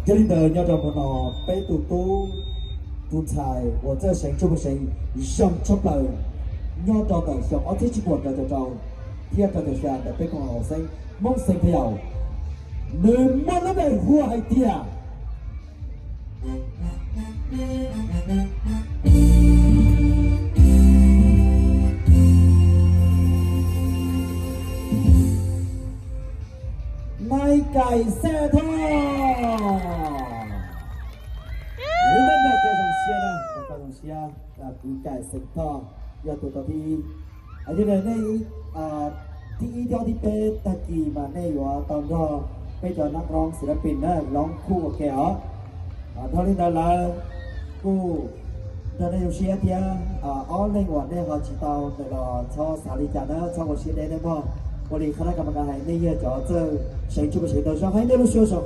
Yog li ntawd nyob rau hmo no peb tus tub tus ntxhais uas txawj seev tsuj pej seev zoo tshaj plaws nyob rau ntawm xyoo ob txhiab tsib puas rau caum rau thiab rau caum xya ntawm peb koom haum xeeb Hmoob xeev Phaj Yaum, nws muaj lub npe hu hais tias Nais Kaim Xais Thoj. Lub npe zoo siab na, zoo siab, Kaim Xais Thoj yog tus tau thib ib. Yog li nej thib ib thib ob thib peb tag kis mas nej yuav tau nrog peb cov nab roob xis lab pis na loob khuj ua ke os. Dhau li ntawd lawm kuj nrog nej zoo siab thiab, ob leeg uas nej ho tsis tau ntawm los txhob xav li cas na, txhob ua siab deb nej mog. Ua li qhov dab ka ma ka hais nej yog cov txawj seev tsuj pej seev tau zoo heev nej lub suab saum